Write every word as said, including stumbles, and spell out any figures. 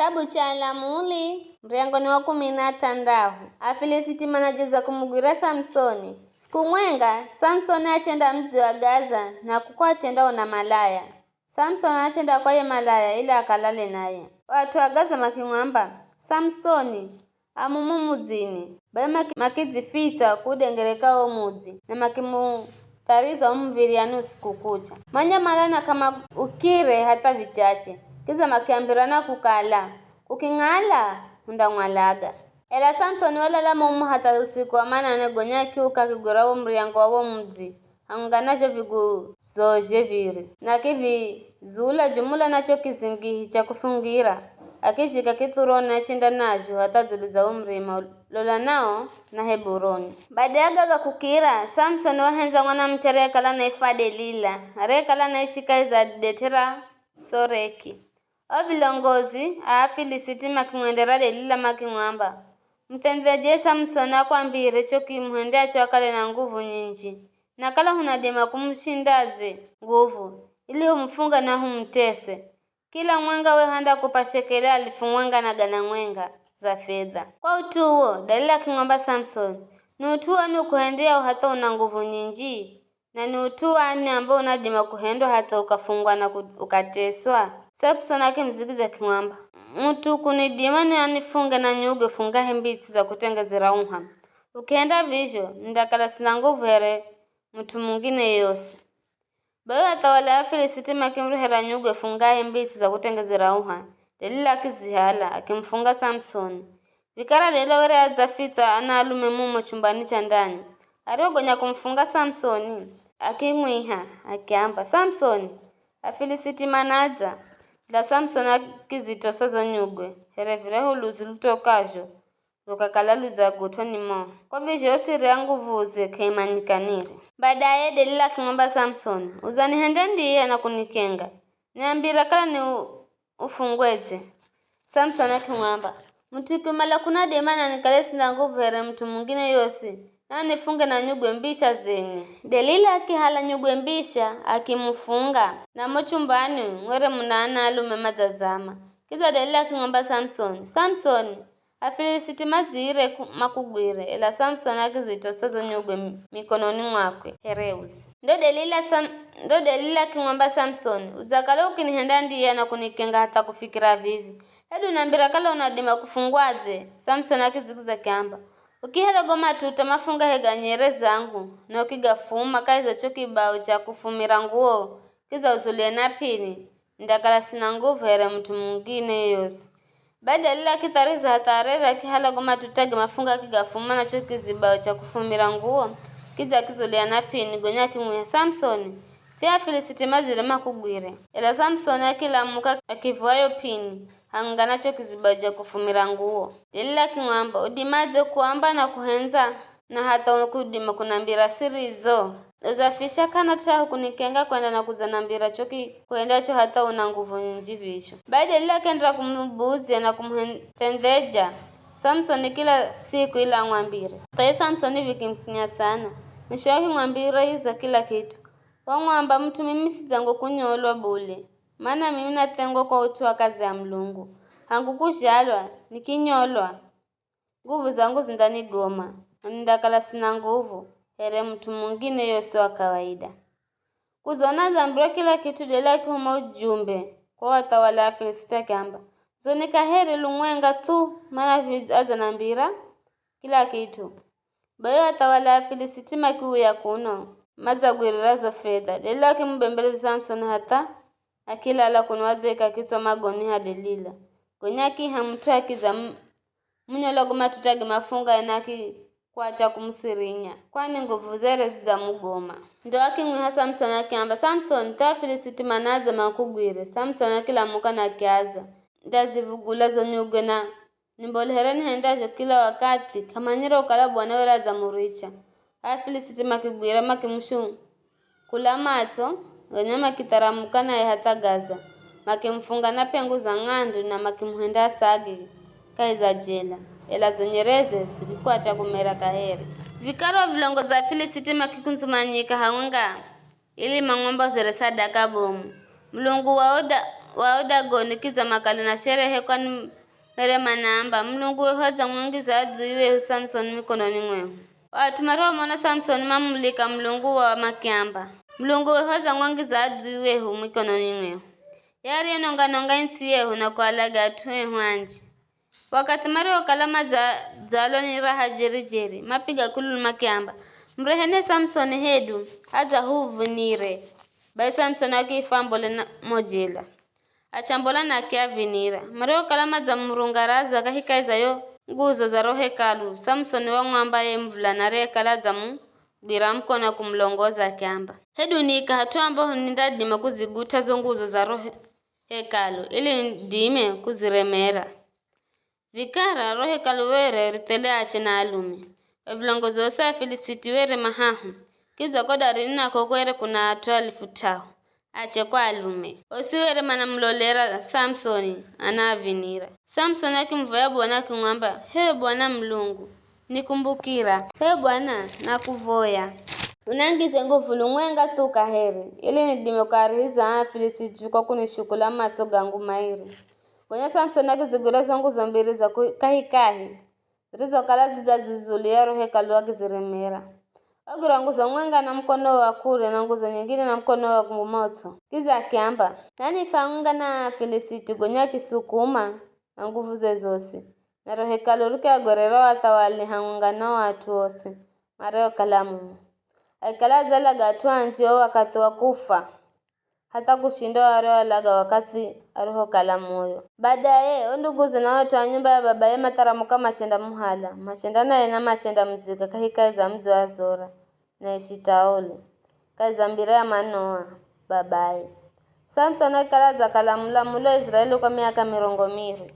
Kitabu cha Lamuli, muryango ni wa kumi na tandahu. Afilisiti manajeza kumugwira Samsoni. Siku mwenga, Samsoni achenda mudzi wa Gaza, na kuko achendaona malaya. Samsoni achenda kwa ye malaya ili akalale naye. O at'u a Gaza makimwamba, "Samsoni, a mumu mudzini." Bai maki- makidzifitsa kuudengereka wo mudzi, na makimuthariza wo muv̱iryani usiku kucha. Manyamala na k'amaukire hatha vichache, kidza makiambirana kukala, "Kuking'ala, hundang'walaga." Ela Samsoni walala mumu hatha usiku wa manane, gonya akiuka akigwira wo muryango wa wo mudzi, hamwenga na zho viguzo zhev̱iri, na akivizula jumula na cho kizingihi cha kufungira, akizhika kithuroni, achenda nazho hatha dzulu za wo murima ulolanao na Heburoni. Bada ya gaga kukira, Samsoni wahendza mwanamuche ariyekala anaifwa Delila, ariyekala anaishi kahi za det'e ra Soreki. O vilongozi a Afilisiti makimwendera Delila makimwamba, "Muthendedze Samsoni akwambire cho kimuhendyacho akale na nguvu nyinji, na kala hunadima kumushindadze nguvu, ili humufunge na humutese. Kila mwenga wehu andakup'a shekeli alifu mwenga na gana mwenga za fedha." Kwa ut'u uwo, Delila akimwamba Samsoni, "Ni ut'u wani ukuhendeyao hatha una nguvu nyinji? Na ni ut'u wani ambao unadima kuhendwa hatha ukafungwa na ku- ukateswa?" Samsoni akimudzigidzya akimwamba, "Mut'u kunidima ni anifunge na nyugwe fungahe mbitsi za kutengezera uha. Ukihenda vizho, nindakala sina nguvu here mut'u mungine yosi." Bai athawali a Afilisiti makimurehera nyugwe fungahe mbitsi za kutengezera uha, Delila akizihala, akimufunga Samsoni. Vikara Delila were adzafitsa anaalume mumo chumbani cha ndani. Arihogonya kumufunga Samsoni, akimwiha, akiamba, "Samsoni, Afilisiti manadza!" Ela Samsoni akizitosa zo nyugwe, here viryahu luzi lutokazho, rukakala ludzagut'o ni moho. Kwa vizho yo siri ya nguvuze k'aimanyikanire. Badaye Delila akimwamba Samsoni, "Udzanihenda ndiya na kunikenga, niambira kala ni u- ufungwedze?" Samsoni akimwamba, "Mut'u ukimala kunadima na nikale sina nguvu here mut'u mungine yosi, na nifunge na nyugwe mbisha zenye." Delila akihala nyugwe mbisha, akimufunga, na mo chumbani mwere muna anaalume madzazama. Kidza Delila akimwamba Samsoni, "Samsoni, Afilisiti madzire ku- makugwire." Ela Samsoni akizitosa zo nyugwe mi- mikononi mwakwe here uzi. Ndo Delila Sam- ndo Delila akimwamba Samsoni, "Udzakala ukinihenda ndiya na kunikenga hatha kufikira vivi, hedu nambira kala unadima kufungwadze?" Samsoni akidzigiza akiamba, "Ukihera go matuta mafungahe ga nyere zangu, na ukigafuma kahi za cho kibao cha kufumira nguwo, kidza uzulie na p'ini, nindakala sina nguvu here mut'u mungine yeyosi." Bai Delila akithariza hatha arere akihala go matutage mafunga akigafuma na cho kizibao cha kufumira nguwo, kidza akizulia na p'ini, gonya akimwiha, "Samsoni, thia Afilisiti madzire makugwire." Ela Samsoni akilamuka akivuha yo p'ini, hamwenga na cho kizibao cha kufumira nguwo. Delila akimwamba, "Udimadze kuamba na kuhendza, na hatha kudima kunambira siri izo? Udzafisha k'ana t'ahu kunikenga kwenda na kudzanambira cho ki- kuhendacho hatha una nguvu nyinji vizho." Bai Delila akienderera kumubuzya na kumuhendhendzeja Samsoni kila siku ili amwambire. Thaye Samsoni vikimusinya sana. Mwisho akimwambira iza kila kitu. Wamwamba, "Mut'u mimi sidzangwe kunyolwa bule, mana mimi nathengwa kwa ut'u wa kazi ya Mulungu. Hangu kuzhalwa nikinyolwa, nguvu zangu zindanigoma, na nindakala sina nguvu here mut'u mungine yosi wa kawaida." Kudzona adzambirwa kila kit'u, Delila akihuma ujumbe kwa athawali a Afilisiti akiamba, "Ndzoni kaheri lumwenga thu, mana vivi adzanambira kila kit'u." Bai athawali a Afilisiti makiuya kuno, madzagwirira zo fedha. Delila akimubembeleza Samsoni hatha akilala kuno adzeka kitswa magoni ha Delila. Gonya akiiha mut'u akidza m- munyola go matutage mafunga ena akikwata kumusirinya, kwani nguvu zere zidzamugoma. Ndo akimwiha Samsoni akiamba, "Samsoni, tha Afilisiti manadza makugwire." Samsoni akilamuka na akiaza, "Ndazivugula zo nyugwe na nimbolehere nihendazho kila wakathi, k'amanyire kukala Bwana were adzamuricha." Afilisiti makigwira makimushu- kula matso, gonya makitharamuka naye hatha Gaza, makimufunga na p'engu za ng'andu na makimuhenda asage kahi za jela, ela zo nyereze zikikwata kumera kaheri. Vikara o vilongozi a Afilisiti makikundzumanyika hamwenga ili mamwambozere sadaka bomu. Mulungu wa Uda- wao dagoni kidza makale na sherehe, kwani mere manaamba, Mulungu wehu adzamwangiza adhui wehu Samsoni mikononi mwehu. O at'u marihomona Samsoni mamumulika Mulungu wao makiamba, Mulungu wehu adzamwangiza adhui wehu mikononi mwehu. Ye ariyenonga-nonga its'i yehu na kualaga at'u ehu anji. Wakathi marihokala madzadzalwa ni raha jeri-jeri, mapiga k'ululu makiamba, Mureheni Samsoni hedu, adzahuvinire. Bai Samsoni akiifwa mbole na mo jela. Achambola na akiavinira. Marihokala madzamurunga raza kahikahi za yo nguzo za ro hekalu, Samsoni wamwamba ye muvulana ariyekala adzamugwira mukono na kumulongoza akiamba, Hedu nika hat'u ambaho nindadima kuzigut'a zo nguzo za ro he- hekalu, ili nidime kuziremera. Vikara ro hekalu were rithele ache na alume. O vilongozi osi a Afilisiti were mahahu, kidza ko darini nako kwere kuna at'u alifu t'ahu, ache kwa alume. Osi were manamulolera Samsoni anaavinira. Samsoni akimuvoya Bwana akimwamba, H'e Bwana Mulungu, nikumbukira. H'e Bwana, nakuvoya, unangize nguvu lumwenga thu kaheri, ili nidime kuarihiza aa Afilisiti kwa kunishukula matso gangu mairi. Gonya Samsoni akizigwira zo nguzo mbiri za ku- kahikahi, zirizokala zidzazizulia ro hekalu akiziremera. Wagwira nguzo mwenga na mukonowe wa kurya na nguzo nyingine na mukonowe wa kumotso. Kidza akiamba, Nanwi hamwenga na Afilisiti gonya akisukuma na nguvuze zosi, na ro hekalu rikiagwerera o athawali hamwenga na o at'u osi mariokala mumo. Akikala adzalaga at'u anji o wakathi wa kufa, hatha kushinda o arioalaga wakathi arihokala muyo. Badaye, o nduguze na o at'u a nyumba ya babaye matharamuka machendamuhala, machenda naye na machendamuzika kahikahi za mudzi wa Zora na Eshitaoli, kahi za mbira ya Manoa, babaye. Samsoni akikala adzakala mulamulo wa Iziraeli kwa miaka mirongo miri.